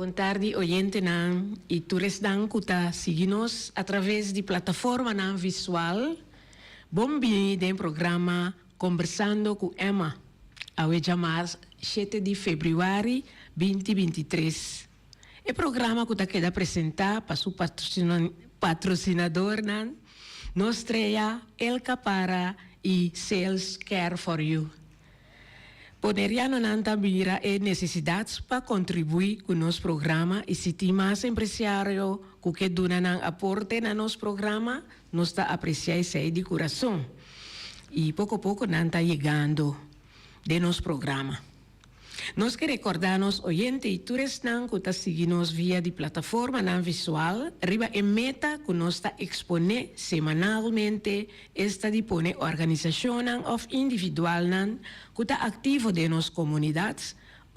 Bon tardi oyentenan y tur esnan cu ta sigui nos a traves di plataformanan visual. Bon bini den programa Combersando cu Emma, awe djamars shete di februari binti 23. E programa cu ta keda presenta pa su patrocinadornan Nos Strea, El Capara y Sales Care for You. Bonerianonan ta mira e nesesidat pa kontribuí ku nos programa i si tin mas empresario ku ke duna nan aporte na nos programa, nos ta apresiá esei di kurason. I poko poko nan ta yegando den nos programa. Nos ke rekordá nos oyente i tur esnan ku ta sigui nos via di plataformanan visual riba e meta ku nos ta eksponé semanalmente, esta di pone organisashonnan òf individualnan ku ta aktivo den nos komunidat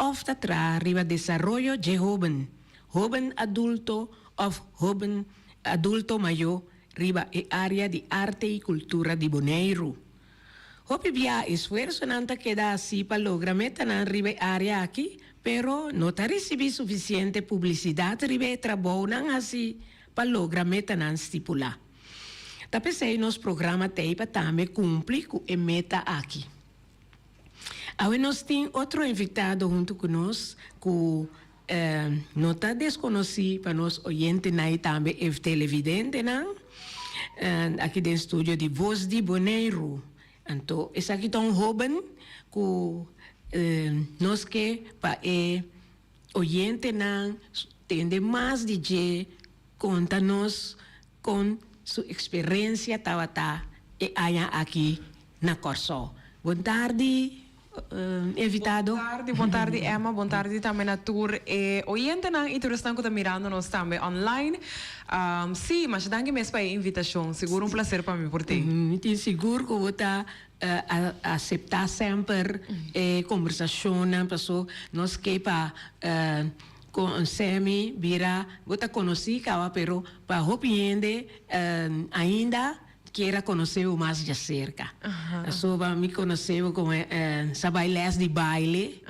òf ta traha riba desaroyo dje hóben, hóben adulto òf hóben adulto mayó riba e área di arte i kultura di Boneiru. Hopi bia esfuersonan ta keda hasi pa logra metanan riba e área aki, pero no ta risibí sufisiente publisidat riba e trabounan hasi pa logra metanan stipulá. Ta p'esei nos programa t'ei pa tambe kumpli ku e meta aki. Awe nos tin otro invitado huntu ku nos ku no ta deskonosí pa nos oyentenan i tambe e televidentenan aki den studio di Voz di Boneiru. Anto esaki ta un hóben ku nos ke pa e oyentenan tende mas di dje, konta nos kon su eksperensia tabata e aña aki na Kòrsou. Bon tardi. Invitado. Bon tardi, bon tardi Emma, bon tardi tambe na tur e oyentenan y tur esnan cu ta mirando nos tambe online. Sí, masha danki mes pa e invitacion, sigur un placer pa mi por t'ey. Mi tin sigur cu bo ta acepta semper e conversacionnan paso nos ke pa con Sammy bira, bo ta conoci caba pero pa hopi hende ainda Kier a conoce bo mas djacerca. Pasobra mi conoce bo como sa bay les di baile.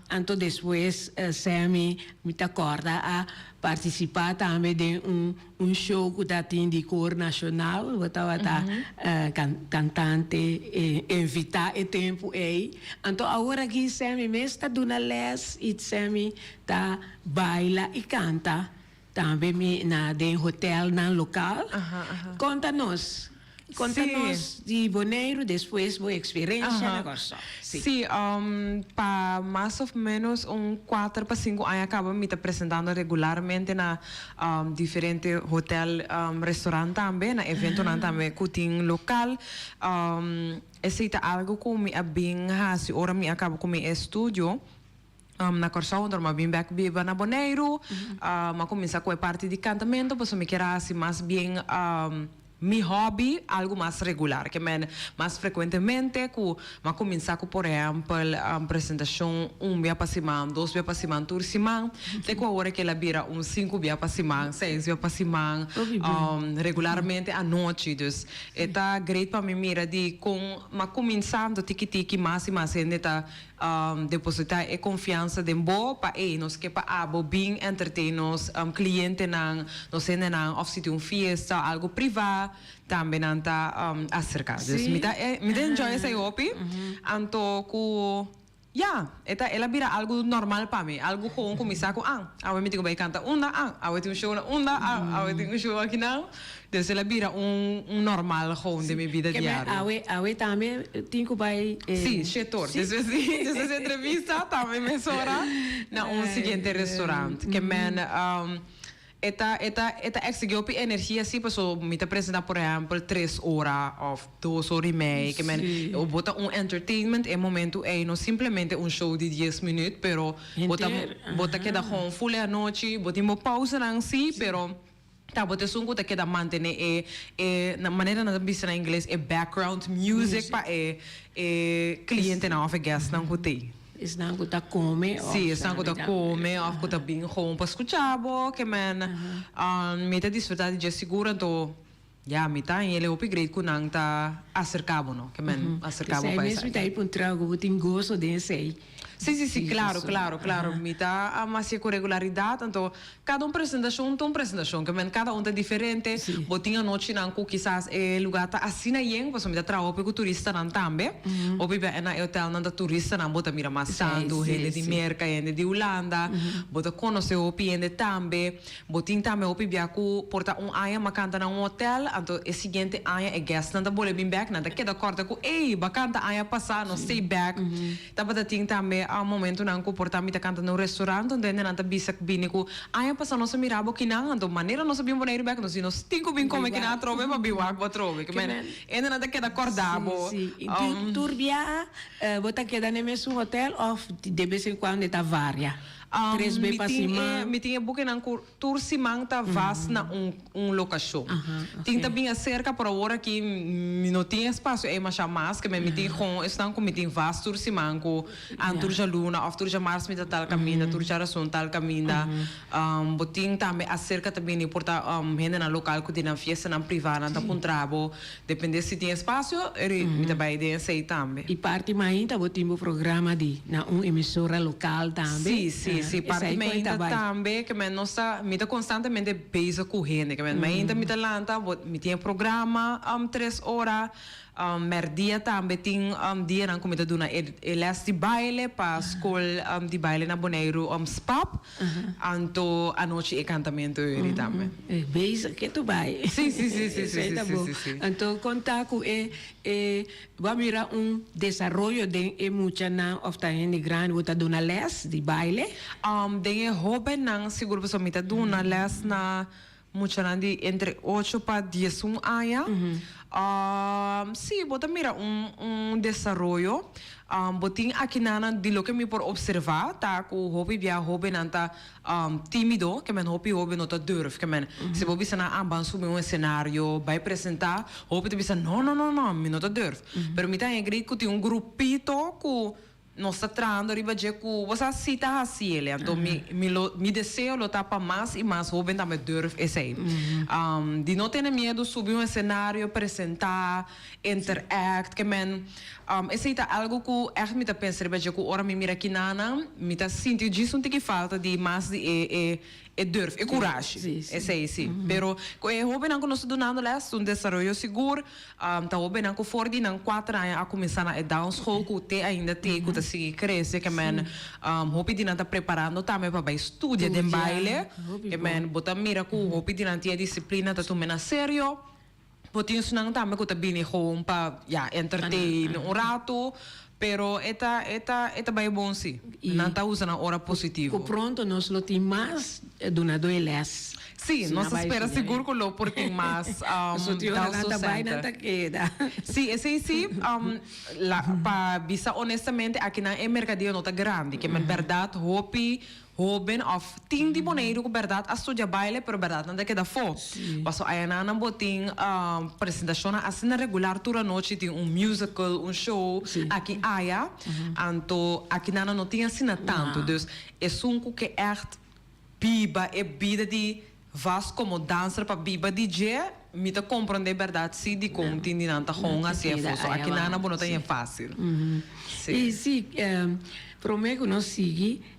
Anto despues Sammy mi ta corda a participa tambe den un un show cu ta tin di Koor Nacional. Bo tabata cantante invita e tempo ey. Anto awor aki Sammy mes ta duna les y Sammy ta baila y canta. Tambe mi na den hotelnan local. Conta nos, conta nos di Boneiru despues bo experiencia na Kòrsou. Sí, sí, pa mas of menos un cuater pa cinco aña caba mi ta presentando regularmente na diferente hotel, restaurant tambe, na eventonan tambe cu tin local. Esey ta algo cu mi a bin haci ora mi a caba cu mi estudio. Na Kòrsou anto mi a bin bèk biba na Boneiru. Mi a kuminsá ku e parti di kantamentu pasobra mi kier a hasi mas bien mi hòbi algu mas regular. Ke men mas frekuentemente ku mi a kuminsá ku por ehèmpel presentashon un bia pa siman, dos bia pa siman, tur siman. Te ku awor a bira un sinku bia pa siman, seis bia pa siman, regularmente anochi. Dus e ta great pa mi mira di kon mi a kuminsá anto tiki tiki mas i mas hende ta Depositá e konfiansa den bo pa ey nos ke pa abo bin entertain nos klientenan, nos hendenan òf si tin un fiesta o algu privá tambe nan ta aserká. Dus mi ta mi ta enjoy esei hopi anto ku ya e ta el a bira algu normal pa mi algu gewoon ku mi sa ku ah awe mi tin ku bai kanta unda ah awe tin un show na unda ah awe tin un show akinan. Dus el a bira un un normal gewoon den mi bida diario. Awe awe tambe tin cu bay. Sí, shetor. Despues di despues di entrevista tambe mesora na un siguiente restaurant. Ke men e ta e ta e ta exigi hopi energia si paso mi ta presenta por ehempel tres ora of dos ora y mei. Ke men bo ta un entertainment e momento ey no simplemente un show di dies minuut pero bo ta bo ta keda gewoon full e anochi bo tin bo pausanan si pero. Ta bo ta esun ku ta keda mantene e e na manera nan ta bisa na ingles e background music pa e e klientenan òf e guestnan ku t'ei. Esnan ku ta kome òf. Sí, esnan ku ta kome òf ku ta bin gewoon pa skucha bo ke men mi ta disfruta di dje sigur anto ya mi ta hel e hopi great ku nan ta aserka bo no ke men aserka bo pa esaki. Esei mes mi ta puntra ku bo tin goso den esei. Sí, sí, sí, claro, claro, claro. Mi ta hacié cu regularidad, anto cada un presentacion ta un presentacion, ke men cada un ta diferente. Bo tin anochinan cu kisas e lugar ta asina yen, pasobra mi ta traha hopi cu turistanan tambe. Hopi bia na e hotelnan ta turistanan bo ta mira mas tantu, hende di Merca, hende di Hulanda. Bo ta conoce hopi hende tambe. Bo tin tambe hopi bia cu por ta un aña m'a canta na un hotel, anto e siguiente aña e guestnan ta bole bin bek, nan ta keda corda cu ey, b'a canta aña pasa, nos stay bek. Tabata tin tambe momentonan cu por ta mi ta canta na un restaurant, anto hendenan ta bisa bini cu aña pasa nos a mira bo kinan, anto manera nos a bin Boneiru bek, nos di nos tin cu bin come kinan atrobe pa bin wak bo atrobe. Ke men hendenan ta keda corda bo. Sí, sí. I tur bia bo ta keda na e mesun hotel of de bes en cuando e ta varia? Tres be pa siman. Mi tin e bukinan ku tur siman ta vast na un un lokashon. Tin ta bin aserka por awor aki mi no tin espasio ei masha mas ke mi tin gewoon esnan ku mi tin vast tur siman ku an tur djaluna òf tur djamars mi ta tal kaminda tur djarason tal kaminda. Bo tin tambe aserka ta bini por ta hendenan lokal ku tin nan fiestanan privá nan ta puntra bo Depende si tin espacio, eri mi ta bay den esey tambe. Y parti mainta bo tin bo programa di na un emisora local tambe? Si, si, si. Parti mainta tambe, ke men nos ta, mi ta constantemente bezig cu hende. Ke men mainta mi ta lanta, bo, mi tin e programa tres ora, merdia tambe tin dianan cu mi ta duna e e les di baile pa scol di baile na Boneiru, SPAB. Anto anochi e cantamento eri tambe. Bezig ke tu bai. Si, si, si, si, si, si, si, si. Anto con ta cu e e bo a mira un desaroyo den e muchanan of ta hende grandi bo ta duna les di baile? Den e hobennan sigur pasobra mi ta duna les na Muchanan di entre ocho pa diesun aña. Sí, bo ta mira un un desaroyo. Bo tin akinanan di loke mi por observá ta ku hopi bia hóbennan ta tímido, ke men hopi hóben no ta durf. Ke men si bo bisa nan a ban subi un esenario, bai presentá, hopi ta bisa no, no, no, no, mi no ta durf. Pero mi ta agree ku tin un grupito ku Nos ta trahando riba dje ku bo sa si ta hasi el. Anto mi mi lo mi deseo lo ta pa mas i mas hoben tambe durf esei. Di no tene miedu subi un esenario, presentá, interact, ke men esei ta algu ku ègt mi ta pensa riba dje ku ora mi mira kinanan mi ta sinti djis un tiki falta di mas di e e E durf, e kurashi, esei si. Pero ku e hóbennan ku nos ta dunando lès, un desaroyo sigur. Ta hóbennan ku for di nan kuater aña a kuminsá na e dansschool ku te ainda te ku ta sigui krese. Ke men hopi di nan ta preparando tambe pa bai studia den baile. Ke men bo ta mira ku hopi di nan tin e disiplina ta tuma na serio. Bo tin esnan tambe ku ta bini gewoon pa ya entertain un ratu, pero e ta e ta e ta bai bon si. Nan ta usa nan ora positivo. Ku pronto nos lo tin mas dunadó e lès. Si, nos ta spera sigur ku lo por tin mas Pasobra tin ora nan ta bai nan ta keda. Si, esei si. La pa bisa honestamente akinan e merkadeo no ta grandi. Ke men bèrdat hopi Hoben of tin di Boneiru ku bèrdat a studia baile pero bèrdat nan ta keda afó. Paso ayanan nan bo tin presentashonnan asina regular tur anochi tin un musical, un show aki aya. Anto aki nan nan no tin asina tantu. Dus esun ku ke ègt biba e bida di Vas komo danser pa biba di dje, mi ta komprondé bèrdat sí dikon tin di nan ta hon hasi afó. So aki nan nan bo no ta yen fásil. Sí. I sí, promé ku nos sigui,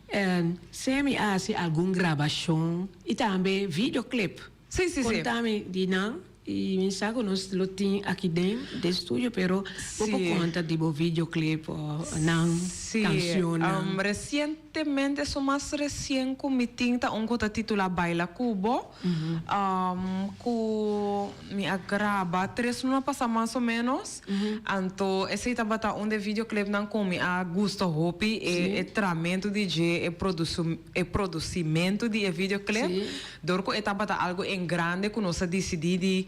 Sammy a hasi algun grabashon i tambe videoclip. Sí, sí, sí. Konta mi di nan. I mi sa ku nos lo tin aki den den studio pero bo por konta di bo videoclip o nan kanshonnan. Sí, resientemente esun mas resien ku mi tin ta un ku ta titulá Baila Ku Bo ku mi a graba tres luna pasá mas o ménos. Anto esei tabata un de videoclipnan ku mi a gusta hopi e tramentu di dje e e produsimentu di e videoclip. Dor ku e tabata algu en grande ku nos a disidí di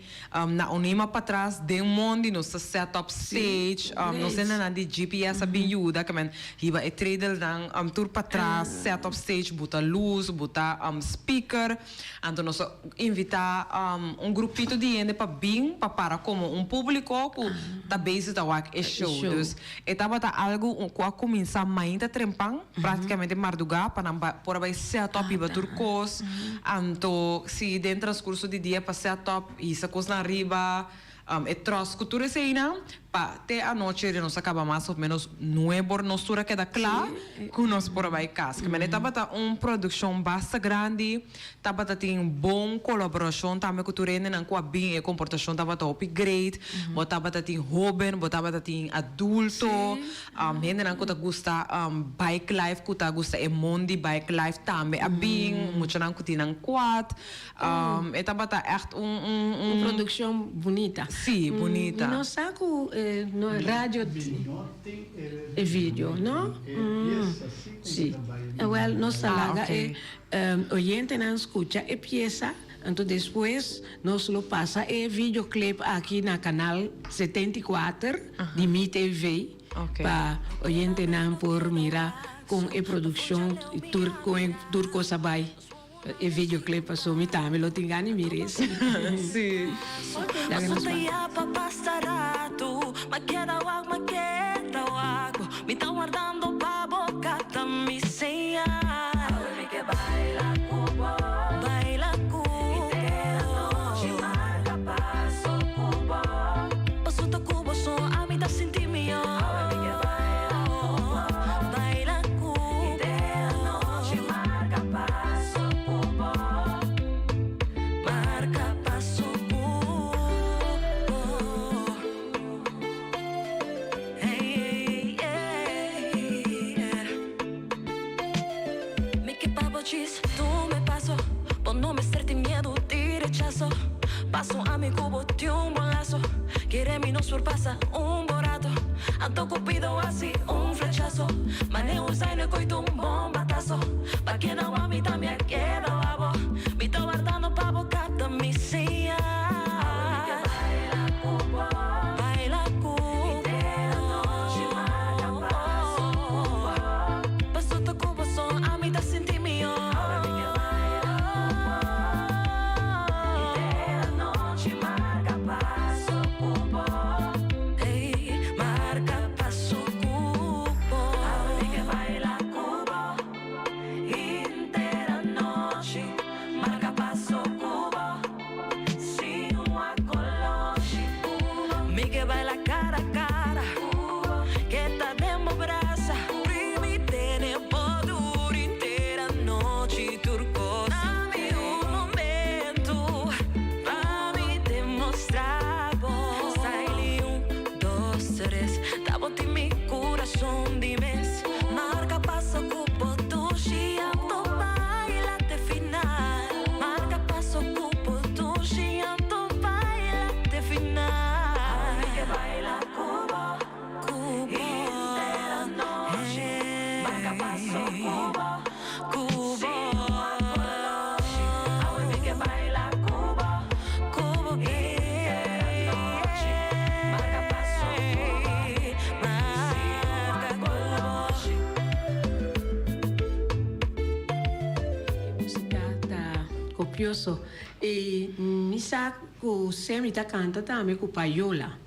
na unima patras den mondi nos ta set up stage, nos hendenan di GPS a bin yuda ke men hiba e tredelnan tur patras, set up stage, buta lus, buta speaker. Anto nos a invitá un grupito di hende pa bin pa para komo un públiko ku ta bezig ta wak e show. Dus e tabata algu ku a kuminsá mainta trempan, práktikamente mardugá, pa nan por a bai set up hiba tur kos. Anto si den transkurso di dia pa set up hisa kosnan riba. E tròs ku tur eseinan pa te anochi nos a kaba mas of menos nuebor nos tur a keda kla ku nos por a bai kas. Kimen e tabata un produkshon basta grandi, tabata tin bon kolaborashon tambe ku tur hendenan ku a bin, e komportashon tabata hopi great, bo tabata tin hoben, bo tabata tin adulto, hendenan ku ta gusta bike life, ku ta gusta e mondi bike life tambe a bin, muchanan ku tin nan quad. E tabata ègt un, un, un. Un produkshon bunita. Sí, bunita. Mi no sa ku no radio. Mi no tin e video, no? E piesa sí ku Sí. mi ta bai. Wèl, nos ta Ah, laga ok. e oyentenan skucha e piesa, anto despues nos lo pasa e videoclip aki na kanal 74 di Mi TV Ok. pa oyentenan por mira kon e produkshon tur kon e tur kos a bai. E videoclip paso mi tambe lo tin gana di mira esi. Sí. Laga nos bai. E musica ta copioso y mi sa cu Sammy ta canta tambe cu Payola.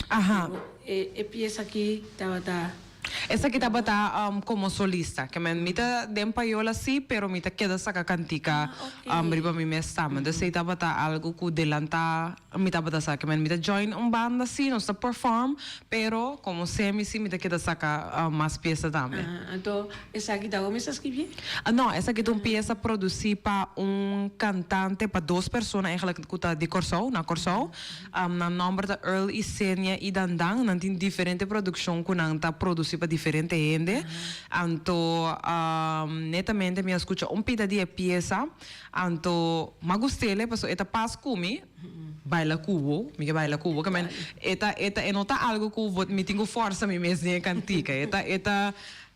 Aha. E pieza aki tabata. Esaki tabata como solista. Ke men mi ta den Payola si, pero mi ta keda saca cantica riba mi mes tambe. Entonces esey tabata algo cu delanta mi tabata sa. Ke men mi ta join un banda si, nos ta perform, pero como semi si mi ta keda saca mas pieza tambe. Anto esaki ta bo mes a scribie? No, esaki ta un pieza produci pa un cantante, pa dos persona eigenlijk cu ta di Corsou, na Corsou. Nan nomber ta Earl y Senia y Dandan. Nan tin diferente produccion cu nan ta produci pa diferente hende. Anto netamente mi a scucha un pida di e pieza. Anto m'a gust'ele pasobra e ta pas cu mi. Baila cu bo, mi ke baila cu bo. Ke men e ta e ta e no ta algo cu bo mi tin cu forsa mi mes den e cantica. E ta e ta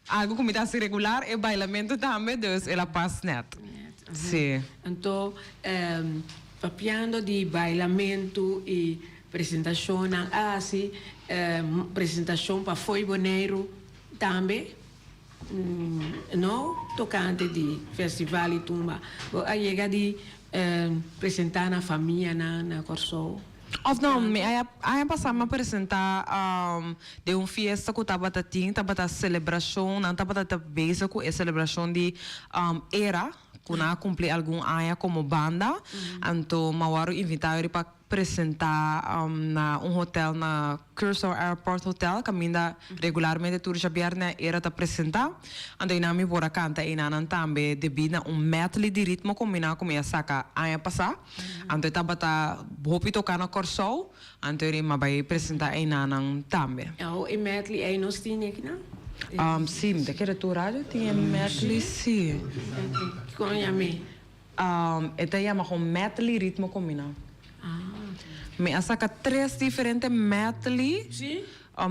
algo cu mi ta haci regular, e bailamento tambe, dus el a pas net. Si. Anto Papiando di bailamentu i presentashonnan a hasi presentashon pa fo'i Boneiru tambe no tokante di festival di tumba. Bo a yega di presentá na famianan na Kòrsou? Òf no, mi a aña pasá mi a presentá den un fiesta ku tabata tin, tabata selebrashon, nan tabata ta bezig ku e selebrashon di era. Ku nan a kumpli algun aña komo banda, anto mi a wòrdu invitá yori pa. presentá na un hotel na Curaçao Airport Hotel kaminda regularmente tur djabièrnè era ta presentá. Anto einan mi por a kanta einanan tambe debí na un medley di ritmo kombiná ku mi a saka aña pasá. Anto e tabata hopi toká na Kòrsou, anto e mi a bai presentá einanan tambe. Awo e medley ei nos tin akinan? Sí, mi ta kere tur radio tin e medley, sí. Kiko nan yam'é? E ta yama kon medley ritmo kombiná. Mi a saka tres diferente medley. Sí.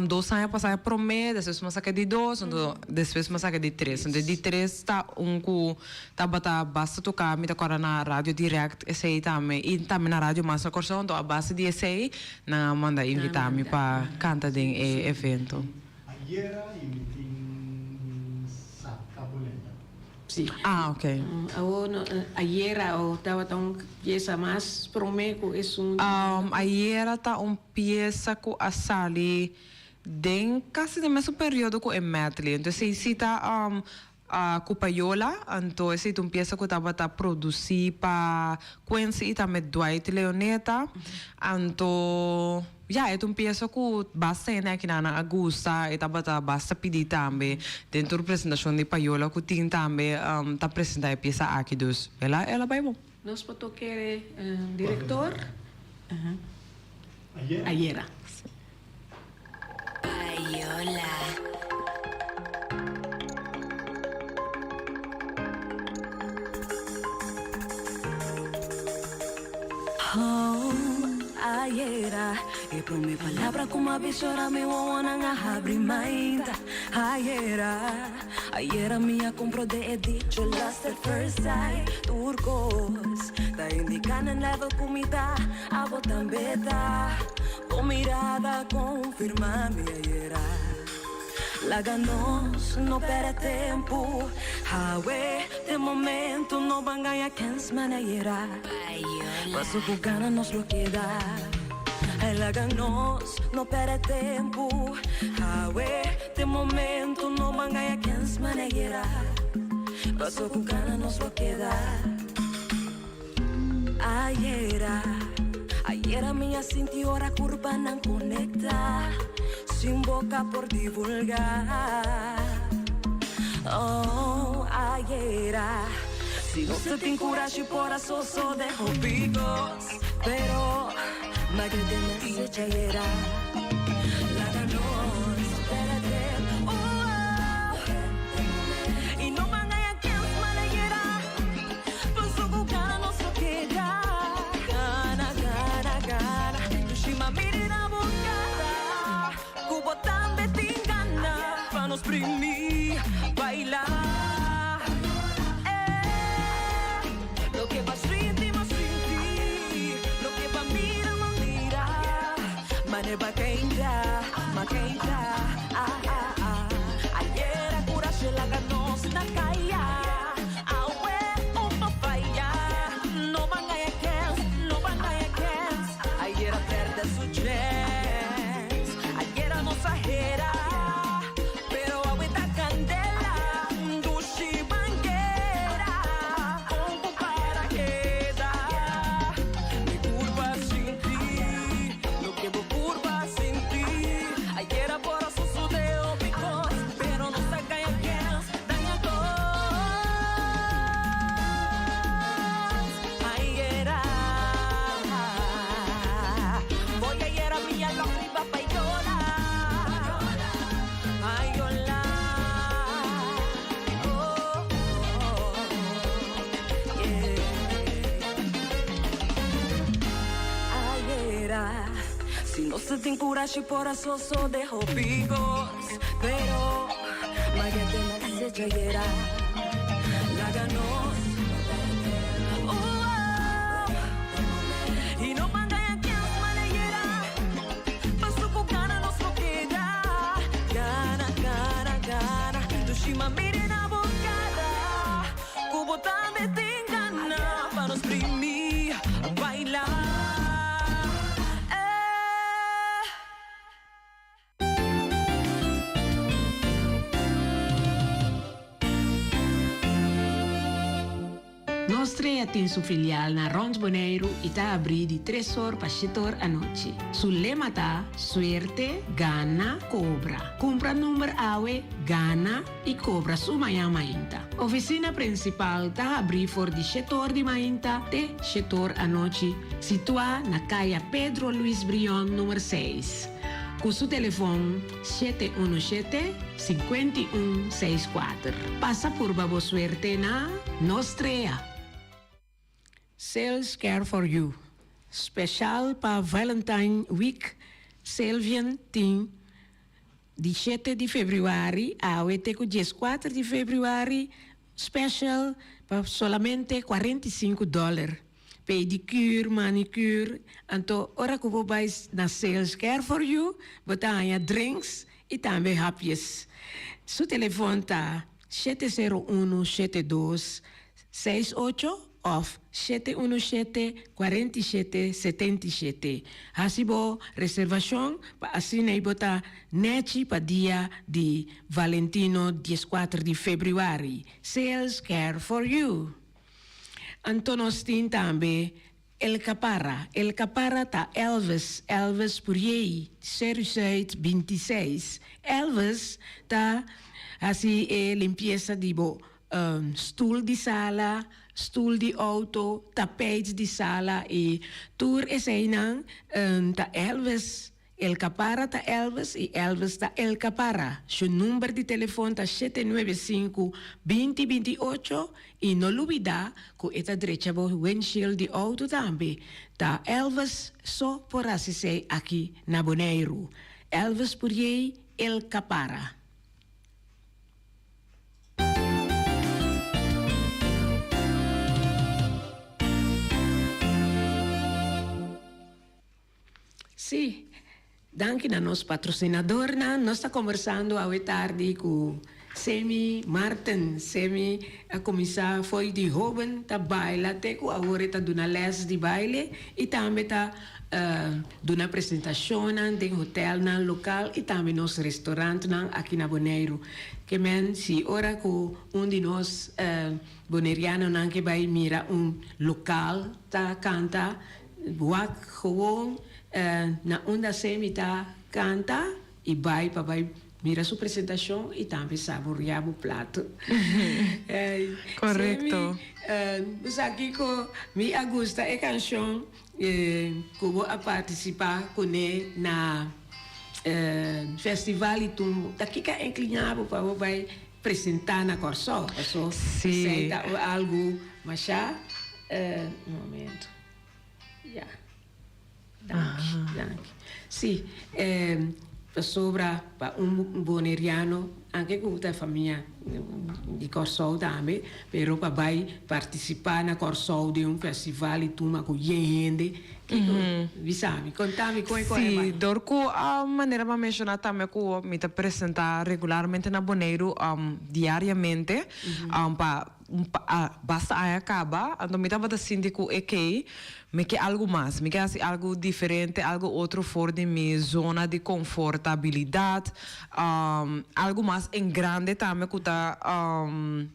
Dos aña pasá e promé, despues mi a saka e di dos, anto despues mi a saka e di tres. Anto e di tres ta un ku tabata basta toká, mi ta kòrda na Radio Direct esei tambe i tambe na Radio Mas na Kòrsou. Anto a base di esei nan a manda invitá mi pa kanta den e evento. Ayera i mi tin saka boleta. Sí. Ah, ok. Awor no, ayera o tabata un piesa mas promé ku esun di. Ayera ta un piesa ku a sali den kasi den mesun periodo ku e medley. Entonces esei si ta ku Payola, anto esei ta un piesa ku tabata produsí pa Quincy i tambe Dwight Leoneta. Anto. Ya, e ta un piesa ku basta hende akinan a gusta, e tabata basta pidi tambe. Den tur presentashon di Payola ku tin tambe ta presenta e piesa aki, dus el a el a bai bon. Nos por tok'e direktor ayera. Payola. Oh, ayera E prome palabra ku m'a bisa ora mi wowonan a habri mainta Ayera, ayera mi a komprode e dicho lust at first sight Tur kos ta indiká na level ku mi ta Abo tambe ta Bo mirada konfirmá mi ayera Laga nos no perde tempu Awe t'e momento no ban gaña kens manera Paso ku gana nos lo keda Ay laga nos no perde tempu Awe t'e momento no ban gaña kens manera Paso ku gana nos lo keda Ayera, ayera mi a sinti ora curbanan conecta Sin boca por divulga Oh, ayera Si nos ta tin curashi por a sosode hopi cos Pero, mague den message ayera Laga nos perde oh, oh Y no ban haya kens manera Paso ku gana nos lo keda Gana, gana, gana Dushima mira na bo cara Ku bo tambe tin gana Pa nos primi baila Eh Loke bo a sinti, bo a sinti Loke bo a mira, bo a mira Mane bo a keinta, bo a keinta Ah, ah, ah Ayera kurashi laga nos na kaya Awe un pa faya No ban gaya kens, no ban gaya kens Ayer a perde su chens Ayer a nos a hera Pero awe ta candela Dushi banguera Con cu para keda Mi curpa sinti Loke bo curpa sinti Ayer a por a sucede hopi cos Pero nos a gaya kens Daña cos Ayera Voy ayera mi a lok riba payola Payola Oh oh yeah Ayera Si nos ta tin curashi por a sosode hopi cos Pero Maguete message ayera Laga nos uh oh Y no ban gaya kens manera Paso cu gana nos lo keda Gana, gana, gana Dushima mire na bo cara Cu bo tambe tin gana Pa nos primi baila Eh. Nos Strea tin su filial na rònt Boneiru i ta abrí di tres or pa shete or anochi. Su lema ta, Suerte, gana, kobra. Kumpra number awe, gana i kobra su mañan mainta. Ofisina prinsipal ta habrí for di shete or di mainta te shete or anochi, situá na Kaya Pedro Luis Brion number seis. Ku su telefon 717 51 64. Pasa purba bo suerte na Nos Strea! Sales Care for You, Special pa Valentine Week Selvian tin di shete di februari awe te ku dieskuater di februari special pa solamente 45 dollar. Pedicure, manicure, anto ora ku bo bai na Sales Care for You bo ta haña drinks i tambe hapjes. Su telefon ta 701 72 68 òf 717 47 77. Hasi bo reservashon pa asina i bo ta nèchi pa dia di Valentino 14 di febrüari. Sales Care for You. Anto nos tin tambe El Caparra. El Caparra ta Elvis, Elvis Puriey, Seruzuid 26. Elvis ta hasi e limpiesa di bo stul di sala, stul di auto, tapijt di sala i tur eseinan ta Elvis. El Caparra ta Elvis i Elvis ta El Caparra. Su number di telefon ta 795 20 28 i no lubidá ku e ta drecha bo windshield di outo tambe. Ta Elvis so por hasi esei aki na Boneiru. Elvis Puriey, El Caparra. Sí, danki na nos patrosinadornan. Nos ta kombersando awe tardi ku Semi Marten. Semi a kuminsá fo'i di hóben ta baila te ku awor e ta duna lès di baile i tambe ta duna presentashonnan den hotèlnan lokal i tambe nos restorantnan aki na Boneiru. Ke men si ora ku un di nos bonerianonan ke bai mira un lokal ta kanta, Wak gewoon na unda Semi ta canta y bay pa bay mira su presentacion y tambe saborea bo plato. Correcto. Semi, bo sa kico mi a gusta e cancion cu bo a participa cune na festival y tumbo. Ta kico a inclina bo pa bo bay presenta na Corsou? Paso esey ta algo masha. Un momento. Ya. Danki, danki. Sí, pasobra pa un boneriano, anke ku ta famia di Kòrsou tambe, pero pa bai partisipá na Kòrsou den un festival i tuma ku yen hende, kiko? Bisa mi, konta mi kon e kon e bai. Sí, dor ku manera bo a menshoná tambe ku mi ta presentá regularmente na Boneiru diariamente pa Un basta aña kaba, anto mi tabata sinti ku ekey, mi ke algu mas, mi ke hasi algu diferente, algu otro for di mi zona di konfortabilidat, algu mas en grande tambe ku ta,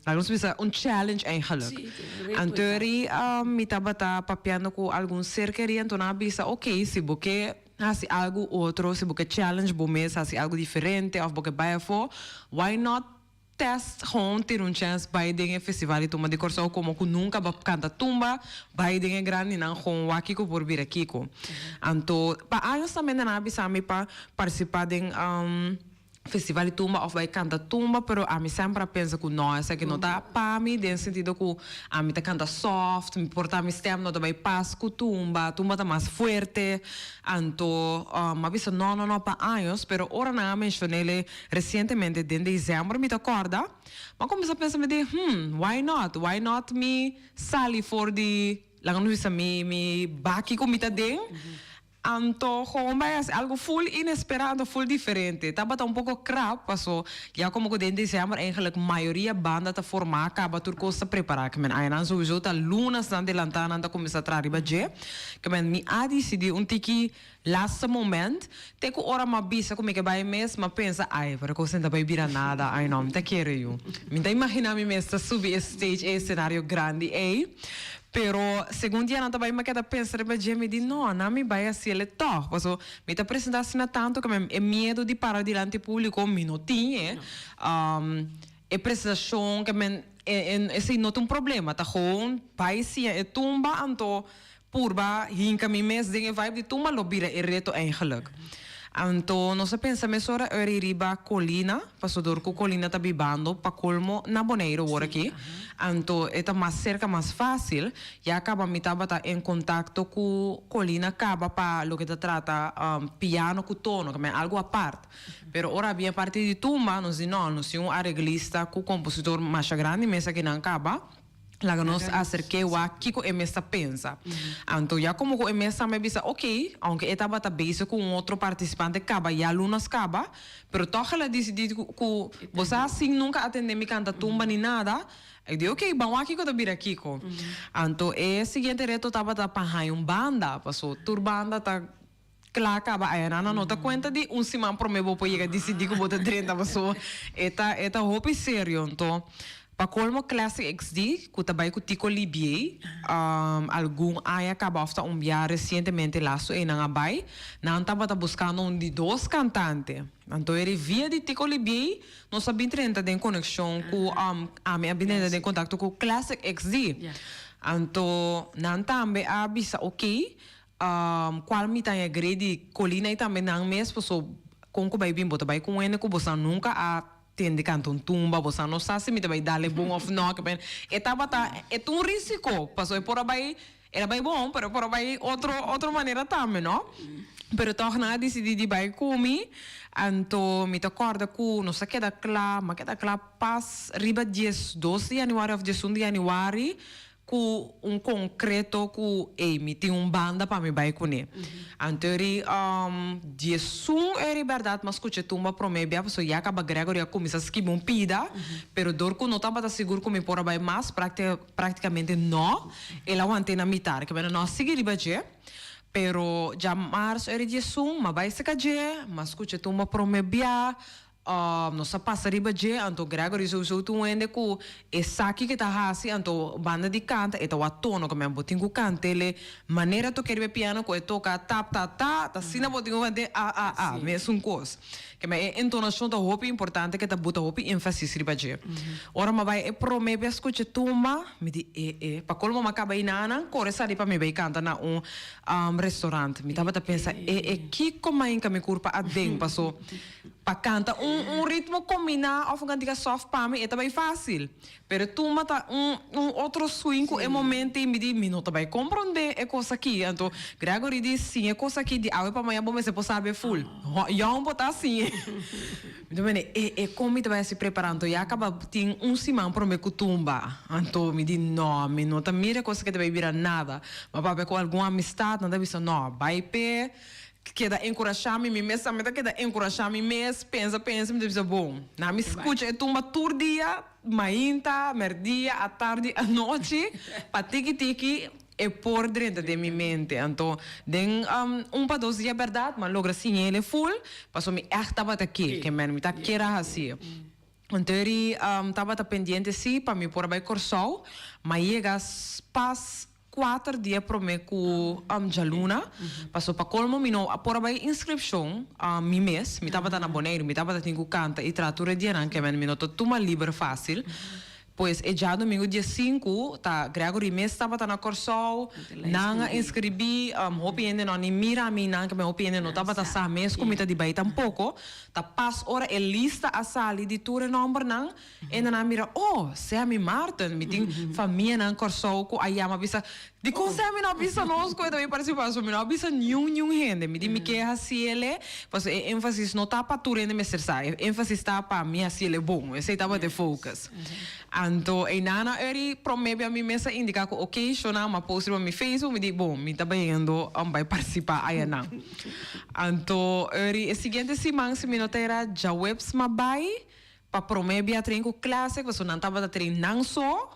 laga nos bisa un challenge eigenlijk. Anto eri mi tabata papiando ku algun ser kerí, anto nan a bisa okey, si bo ke hasi algu otro, si bo ke challenge bo mes hasi algu diferente òf bo ke bai afó, why not Test gewoon tira un chens bai den e festival di tumba di Kòrsou komo ku nunka bo a kanta tumba bai den e grandinan gewoon wak kiko por bira kiko. Anto pa años tambe nan a bisa mi pa partisipá den festival di tumba òf bai kanta tumba pero ami semper a pensa ku nò esaki no ta pa mi den sentido ku ami ta kanta soft mi por ta mi stèm no ta bai pas ku tumba, tumba ta mas fuerte anto mi a bisa nò nò nò pa años pero ora nan a menshon'é Resientemente den december mi ta corda, m'a cuminsa pensa mi di hmm, why not, why not mi sali for di, laga nos bisa mi mi baki cu mi ta den, Anto gewoon bai hasi algo full inesperado, full diferente. Tabata un poko krap, paso ya komo ku den december eigenlijk mayoria banda ta forma kaba tur kos ta prepara. Ke men añanan souiso ta lunasnan delanta nan ta kuminsa traha riba dje. Ke men mi a disidi un tiki laatste moment, te ku ora m'a bisa ku mi ke bai mes, m'a pensa, ai, pero e kos no ta bai bira nada, ai no, mi ta kere yu. Mi ta imagina mi mes ta subi e stage, e escenario grandi ei. Pero segun dia nan ta bai mi a keda pensa riba dje, mi di no, nan mi bai hasiel e tòg, paso mi ta presentá asina tantu ku e miedu di para dilanti públiko mi no tin e. E presentashon ke men esei no ta un problema, ta gewoon bai siña e tumba anto purba hinka mi mes den e vibe di tumba lo bira e reto eigenlijk. Anto nos a pensa mesora ora riba Colina, pasobra dor ku Colina ta bibando pa kolmo na Boneiru awor aki, anto e ta mas serka mas fásil. Ya kaba mi tabata en kontakto ku Colina kaba pa loke ta trata piano ku tono, kende algu apart. Pero ora a bin e parti di tumba, nos di no, nos tin un areglista ku kompositor masha grandi mes akinan kaba. Laga nos aserk'é wak kiko e mes ta pensa. Anto ya komo ku e mes tambe bisa ok, aunke e tabata bezig ku un otro partisipante kaba ya lunas kaba, pero tòg el a disidí ku bo sa sin nunka atendé mi kanta tumba ni nada, e di ok, ban wak kiko ta bira kiko. Anto e siguiente reto tabata pa haña un banda, paso tur banda ta Kla kaba ayana nan no ta kuenta di un siman prome bo por yega disidí ku bo ta drenta paso e ta e ta hopi serio anto pa kolmo Classic XD ku ta bai ku Tico Libié algun aña kaba òf ta un bia resientemente lastu einan a bai nan tabata buskando un di dos kantante anto e revia di Tico Libié nos a bin drenta den konekshon ku ami a bin drenta den kontakto ku Classic XD anto nan tambe a bisa oke. Cual mi ta agree di Colina y tambe nan mes paso con cu bay bin bo ta bay cu un hende cu bosan nunca a tende canta un tumba bosan no sa si mi ta bay dale bon of no e tabata e ta un risico paso e por a bay el a bay bon pero e por a bay otro otro manera tambe no pero tog nan a dicidi di bay cu mi anto mi ta corda cu nos a keda cla mi a keda cla pas riba 12 di januari of 11 di januari Ku un konkreto ku ey mi tin un banda pa mi bai kuné. Anto eri 11 eri bèrdat m'a skucha e tumba promé bia pasobra ya kaba Gregory a kuminsá skibi un pida, pero dor ku no tabata sigur ku mi por a bai mas, praktikamente no, el a want'é na mitar. Ke menen no a sigui riba dje, pero djamars eri 11 m'a bai seka dje, m'a skucha e tumba promé bia, Nos a pasa riba dje, anto Gregory souso ta un hende ku e sa kiko e ta hasi, anto banda di kanta e ta wak tono ku men bo tin ku kant'el manera toke riba e piano ku e toka tap ta ta, ta asina bo tin ku kant'é a a a, mesun kos. Ke men e entonashon ta hopi importante ke ta buta hopi énfasis riba dje. Ora mi a bai e promé bes skucha e tumba, mi di e e, pa kolmo mi a kaba einanan kore sali pa mi bai kanta na un restaurant. Mi tabata pensa e e kiko mainka mi kurpa aden paso. Pa canta un un ritmo combina of un cantica soft pa mi e ta bay facil. Pero e tumba ta un un otro swing cu e momento y mi di mi no ta bay compronde e cos aki. Anto Gregory di sin e cos aki di awe pa maña bo mester por sabe full. Jong bo ta siñe. Mi ta mende e e con mi ta bay haci prepara anto ya caba tin un siman prome cu tumba. Anto mi di no mi no ta mira e cos aki ta bay bira nada. Mi a papia cu algun amistad nan ta bisa no bay p'e. Keda enkurashá mi, mi mes tambe ta keda enkurashá mi mes, pensa, pensa, mi ta bisa bon, na mi skucha e tumba tur dia, mainta, mèrdia, atardi, anochi, pa tiki tiki e por drenta den mi mente. Anto den un pa dos dia bèrdat mi a logra siña el e ful, pasobra mi ègt tabata ke, ke men mi ta kier a hasié. Anto eri tabata pendiente sí pa mi por a bai Kòrsou, ma yega pas Kuater dia promé ku djaluna, paso pa kolmo mi no a por a bai inskripshon mi mes, mi tabata na Boneiru, mi tabata tin ku kanta i traha tur e dianan ke mi no ta tuma liber fásil. Pues e djadumingu dia sinku ta Gregory mes tabata na Kòrsou, nan a inskribí, hopi hende no a ni mira mi nan ke hopi hende no tabata sa mes ku mi ta di bai tampoko. Ta pas ora e lista a sali di tur e nòmbernan, E nan a mira, oh, Sammy Martin, mi tin famianan Kòrsou ku a yama bisa, dikon Sammy no a bisa nos ku e ta bin partisipá? So mi no a bisa niun niun hende. Mi di mi ke hasi el'e, pasobra e énfasis no ta pa tur hende mester sa, e énfasis ta pa mi hasi el'e bon. Esei tabata e focus. Anto einan a eri prome bia mi mes a indica cu ok shona m'a post riba mi Facebook mi di bon mi ta bayendo bai participa ayanan. Anto eri e siguiente siman si mi no ta era djaweps m'a bai pa prome bia train cu classic pasobra nan tabata train nan so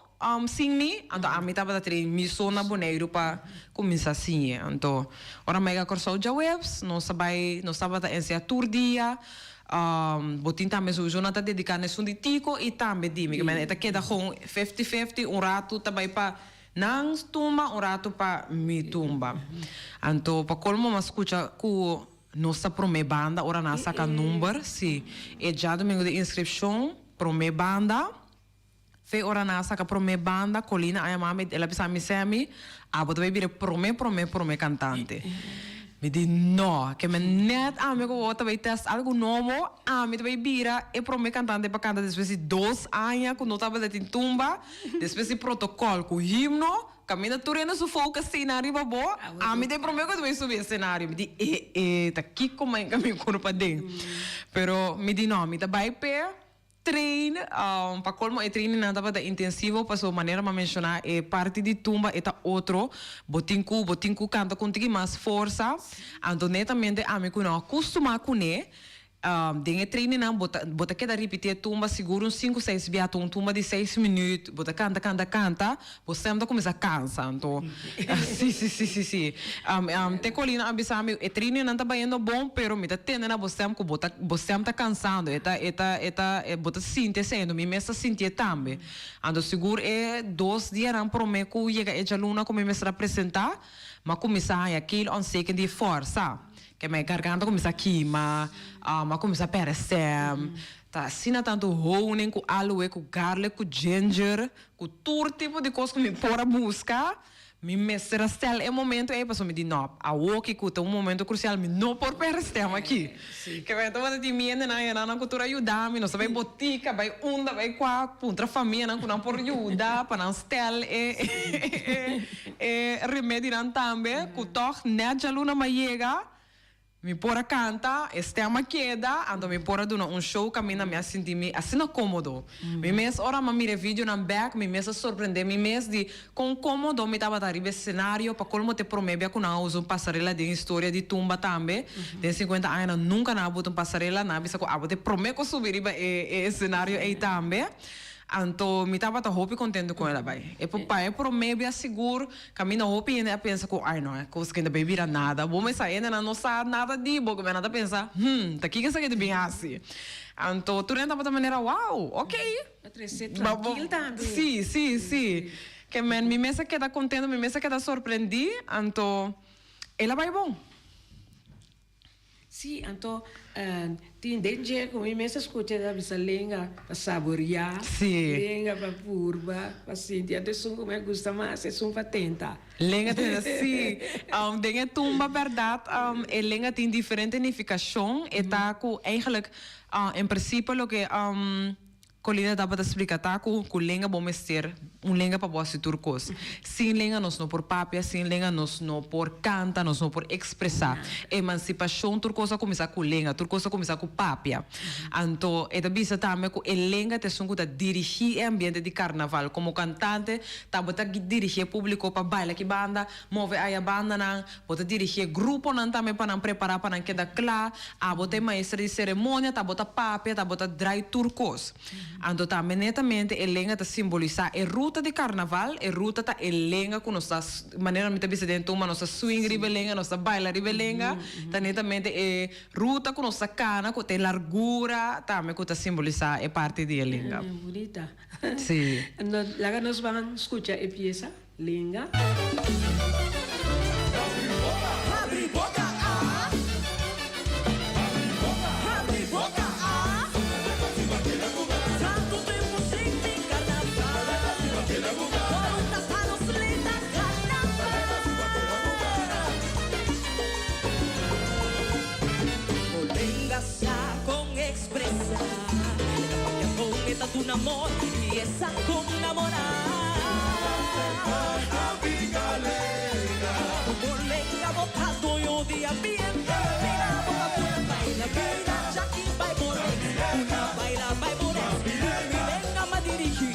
sin mi anto ami tabata train mi so na Boneiru pa cuminsa siñe. Anto ora m'a yega Corsou djaweps nos a bai nos tabata enseña tur dia. Bo tin tambe sowieso nan ta dedica na esun di Tico y tambe di mi. E ta keda gewoon fifty fifty, un rato ta bay pa nan tumba, un rato pa mi tumba. Anto pa colmo mi a scucha cu nos ta prome banda ora nan a saca number, si. E djadomingo di inscripcion, prome banda. Fe ora nan a saca prome banda, Colina a yama mi, el a bisa mi, Sammy, abo ta bay bira e prome, prome, prome cantante. Mi di, No, ke mi net ami cu bo ta bay test algo nobo, ami ta bay bira e prome cantante pa canta despues di dos aña cu no tabata tin tumba, despues di protocol cu himno, caminda tur hende su focus tin ariba bo, ami ta e prome cu ta bay subi escenario. Mi di, E, e, ta kico mi a hinca mi curpa den? Pero mi di, No, mi ta bay p'e. Train, pa colmo e trainingnan tabata intensivo paso manera mi a menciona e parti di tumba e ta otro, bo tin cu bo tin cu canta con tiki mas forsa, anto netamente ami cu no a custuma cune, den e trainingnan bo ta bo ta keda ripiti e tumba sigur un sinku seis bia, ta un tumba di seis minuut, bo ta canta canta canta, Bo stem ta cuminsa cansa anto. Si si si si si. Te Colina a bisa mi e trainingnan ta bayendo bon pero mi ta tende na bo stem cu bo ta bo stem ta cansando e ta e ta e ta bo ta sinti esey anto mi mes ta sintié tambe. Anto sigur e dos dianan prome cu yega e djaluna cu mi mester a presenta m'a cuminsa haña keel ontsteken di forsa. Ke mi garganta cuminsa kima, m'a cuminsa perde stem. Ta asina tanto honing cu aloe cu garlic cu ginger. Ku tur tipo di kos ku mi por a buska, mi mester a stel e momento ei pasobra mi di no, awoki ku ta un momento krusial mi no por pèrdè stem aki. Ke mi tabata tin mi hendenan ayanan ku tur a yuda mi, nos a bai botika, bai unda, bai kua, puntra famianan ku nan por yuda pa nan stel e e remedinan tambe ku tòg nèt djaluna mi a yega. Mi por a canta, e stem a keda, anto mi por a duna un show caminda mi a sinti mi asina comodo. Mi mes ora mi a mira e videonan bek, mi mes a sorprende mi mes di con comodo mi tabata riba e scenario, pa colmo t'e prome bia cu nan a usa un pasarela den historia di tumba tambe. Den cincuenta añanan nunca nan a buta un pasarela, nan a bisa cu abo t'e prome cu a subi riba e scenario ey tambe. Anto mi tabata hopi contento con el a bay. E pa e prome bia sigur. Caminda hopi hende a pensa cu ay no e cos kende bay bira nada. Bo mesa hendenan no sa nada di bo, nan ta pensa, hmm, ta kico esaki ta bin haci? Anto tur hende tabata manera, wow, ok. Pa trece trankil tambe. Si, si, si. Ke men mi mes a keda contento, mi mes a keda sorprendi, anto el a bay bon. Sí, anto tin den dje ku mi mes a skucha ta bisa lenga pa saboriá, lenga pa purba, pa sinti. Anto esun ku mi a gusta mas, esun pa tenta. Lenga tenta, sí. Den e tumba bèrdat e lenga tin diferente nifikashon. E ta ku eigenlijk en prinsipe loke. Colina tabata splica ta cu cu lenga bo mester un lenga pa bo haci tur cos. Sin lenga nos no por papia, sin lenga nos no por canta, nos no por expresa. Emancipacion tur cos a cuminsa cu lenga, tur cos a cuminsa cu papia. Anto e ta bisa tambe cu e lenga ta esun cu ta dirigi e ambiente di carnaval. Como cantante ta bo ta dirigi e publico pa baila ki banda, move aya bandanan, Bo ta dirigí e gruponan tambe pa nan prepará pa nan keda kla. Abo ta e maestra di seremonia, ta bo ta papia, ta bo ta drai tur kos. Anto tambe netamente e lenga ta simbolisá e ruta di karnaval, e ruta ta e lenga ku nos ta, manera mi ta bisa den tumba, nos ta swing riba e lenga, nos ta baila riba e lenga, ta netamente e ruta ku nos ta kana, ku ta e largura tambe ku ta simbolisá e parti di e lenga. Bunita. Sí. Laga nos ban skucha e piesa. Lenga. Habri boca ah Habri boca ah Tanto tempo sin mi carnaval Por un tapa nos linda carnaval Bo lenga sa con expresa E ta papia con e ta duna amor Y e sa con namora Bo lenga bo ta doño di ambiente Mira bo ta pura baila Mira Jackie bai bo rex Una baila bai bo rex Mi lenga m'a dirigi.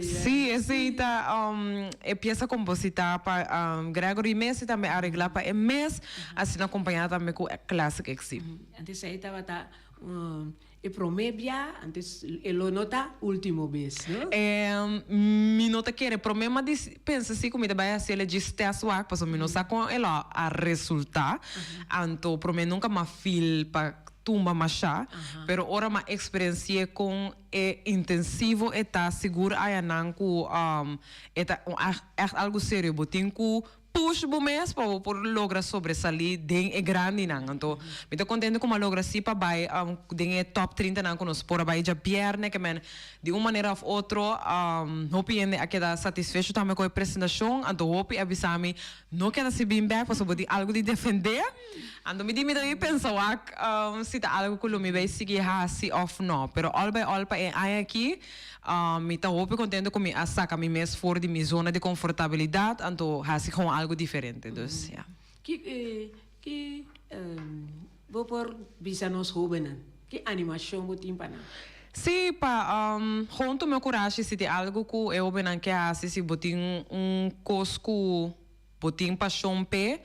Sí, esei ta e piesa kompositá pa Gregory mes i tambe areglá pa e mes, asina kompañá tambe ku Classic XC. Antes ei tabata e promé bia, antes e lo no ta último bes, no? Mi no ta kere. Promé m'a di pensa si ku mi ta bai hasi el e djis tèst wak, pasobra mi no sa kon e lo a resultá. Anto promé nunka m'a feel pa tumba mashá, pero ora m'a eksperensi'é kon e intensivo e ta, sigur ayanan ku e ta un ègt algu serio. Bo tin ku push bo mes pa bo por logra sobresalí den e grandinan. Anto mi ta kontento ku mi a logra sí pa bai den e top trintanan ku nos por a bai djabièrnè ke men di un manera òf otro hopi hende a keda satisfecho tambe ku e presentashon. Anto hopi a bisa mi no keda si bin bèk pasobra bo tin algu di defendé. Anto mi di mi ta bin pensa wak si ta algu ku lo mi bai sigui hasi òf no. Pero òl bai òl pa e aña aki Mi ta hopi contento cu mi a saca mi mes for di mi zona di confortabilidad anto haci gewoon algo diferente dus ya. Ki ki bo por bisa nos hobennan? Ki animacion bo tin pa nan? Si, pa gewoon tuma e curashi si tin algo cu e hobennan ke haci si bo tin un cos cu Bo tin pashon p'e?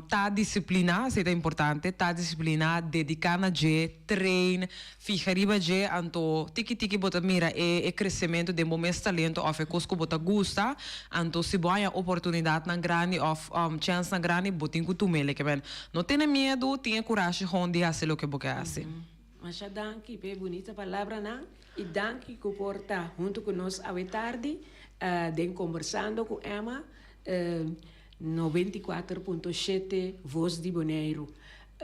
Ta disipliná, esei ta importante, ta disipliná, dediká na dje, train, fiha riba dje, anto tiki tiki bo ta mira e e kresementu den bo mes talento òf e kos ku bo ta gusta, anto si bo haña oportunidatnan grandi òf chènsnan grandi bo tin ku tum'é leke men. No tene miedu, tin e kurashi hon di hasi loke bo ke hasi. Masha danki p'e bunita palabranan i danki ku por ta huntu ku nos awe tardi den Kombersando ku Emma. 94.7 Voz di Boneiru.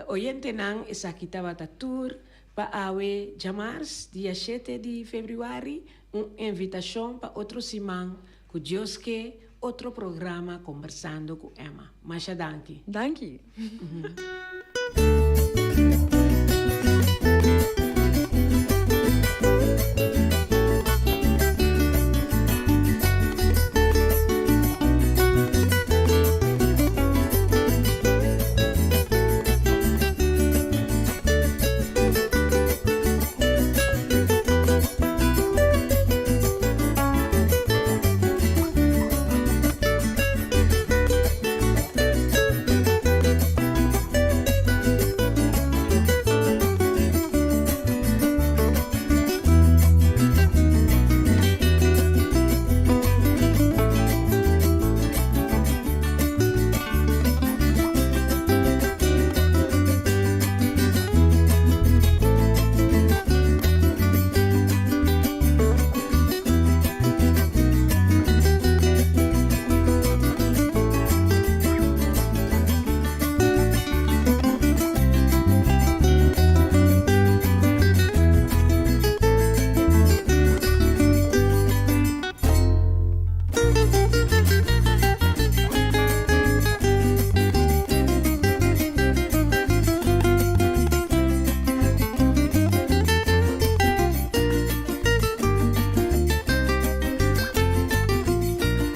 Oyentenan esaki tabata tur pa awe djamars dia shete di febrüari, un invitashon pa otro siman ku Dios ke otro programa Kombersando ku Emma. Masha danki. Danki.